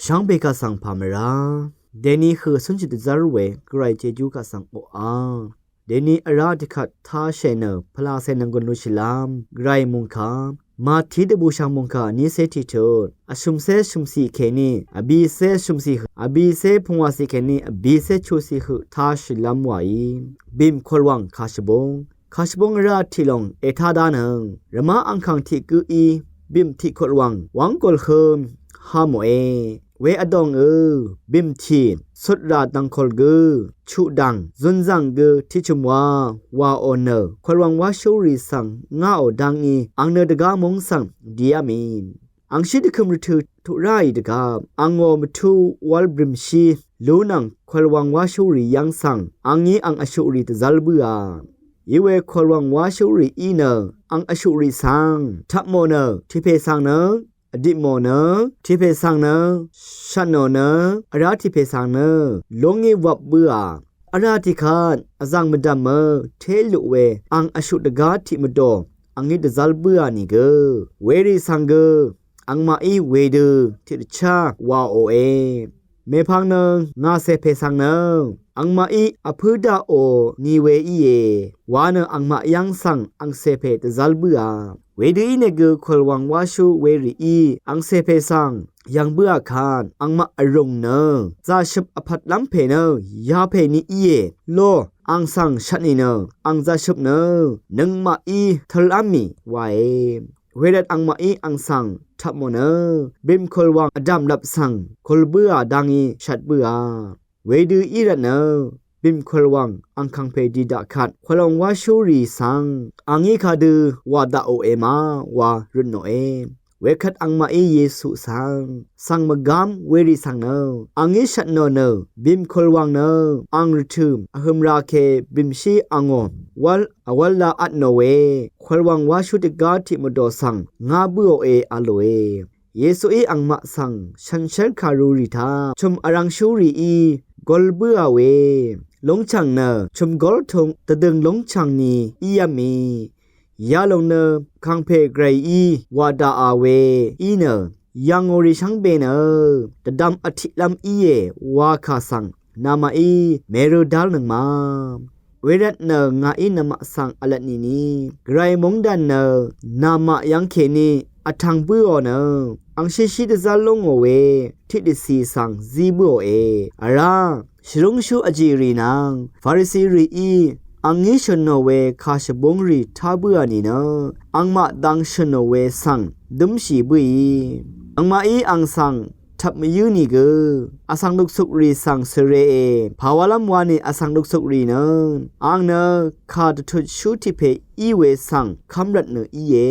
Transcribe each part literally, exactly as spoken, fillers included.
Shvngbe kaq svng pà mvrá dèni høq cúnshì dvzv́r we Gvray jejú kaq svng oqà. Dèni vrá tiqkvt tashè nø pvlacè nvnggùn lushìlv́m Gvray mungkà Màtí dvbùshv̀ng mungkà nícé tiqtut vshø̀mcé vshø̀mcì kèní vbìcé vshø̀mcì høq, vbìcé pungwàcì kèní vbìcé chuqcì høq tashìlv́m wàí bìm kolwàng kàshvbúng kàshvbúng vrá tiqlòng ètá dánøng rvmá angkàng tiq gǿí bìm tiq kolwàng wv́ng gol hø̄m ha mòe. We vdòngø bìm tì cutrà dv̀ngkol gø chuqdv̀ng zunzv̀ng gø tiqchø̀m wa wàò nø kolwàng wáshúrì svng ngáò dv́ngí ang nø dvgá múng svng dìá mì. Angshí dvkø̀m rvtø̀ tuq ráì dvgvp angò mvtú wv́l brø̀mshí lú nvng kolwàng wáshúrì yv́ng svng angí ang vshuqrì dvzv́l bǿà. Iwe kolwàng wáshúrì í nø ang vshuqrì svng tvpmò nø tiqpè svng nø vdipmò nø tiqpè svng nø shvtnò nø vrá tiqpè svng nø lúngí wvp bǿà. Vrá tiqkvt vzv̀ng mvdv̀mø té luq we ang vshuq dvgá tiq mvdò angí dvzv́l bǿà nìgø werì svng gø angmaqí wedø tiqdvchá wàòe. Mèpvng nø ngà cèpè svng nø angmaqí vpǿ daqò ni we íe wa nø angmaq yv́ng svng ang cèpè dvzv́l bǿà. Wedø ínìgø kolwàng wáshú werìí ang cèpè svng yv̀ng bǿà kvt angmaq vrùng nø zàshøp vpvtlv́m pè nø yapè ni íe lo ang svng shvt nìnø ang zàshøp nø nøngmaqí tølv́m mì wae. Wervt angmaqí ang svng tvpmò nø bìm kolwàng vdv̀mlvp svng kol bǿà dá ngí shvt bǿà. Wedø í rvtnø bìm kolwàng angkàngpè dì daq kvt kolwàng wáshúrì svng angí kadø wà daqòe ma wa røtnòe. Wekvt angmaqí Yesu svng svng mvgám werì svng nø angí shvtnò nø bìm kolwàng nø ang rvtø̀ vhø̄m ra ke bìmshí angò wv́l vwv́l la vtnò we kolwàng wáshú dvgá tiq mvdò svng ngá bǿòe a lòe. Yesuí angmaq svng shànshér kàru rì taq chø̀m vrvngshú rìí gol bǿà we lúngchv̀ng nø chø̀m góltung dvdøng lúngchv̀ng ni ív́m mì. Yalòng nø kàngpè Gvrayí wà daqà we í nø yv̀ngò rì shvngbe nø dvdvm vtiqlv́m íe wa kà svng namaqí mèrø dálnøng ma. Wervt nø ngàí namaq svng vlvt nìni Gvray móngdàn nø namaq yv́ng kèní vtvng bǿò nø angshishí dvzv́l lú ngò we tiqdvcì svng zí bǿòe. Vrá shvrúngshú vjìrì nvng Farisi rìí angí shø̀nò we kàshvbúng rì tá bǿà nìnø angmaq dang shø̀nò we svng dǿmshì bǿì. Angmaqí ang svng tvp mvyǿ nìgø vsvng luksuk rì svng svre e pàwálv́m wa nì vsvng luksuk rì nø ang nø kà dvtutshú tiq pè í we svng kv́mrvt nø íe.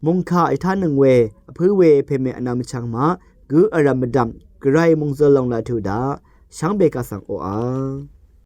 Mòngkà ètánøng we vpǿ we pèmè vnvm vchvng maq gǿ vrv̀m mvdv̀m Gvray mòngzøl lòng laq tuq daq shvngbe kaq svng oqà.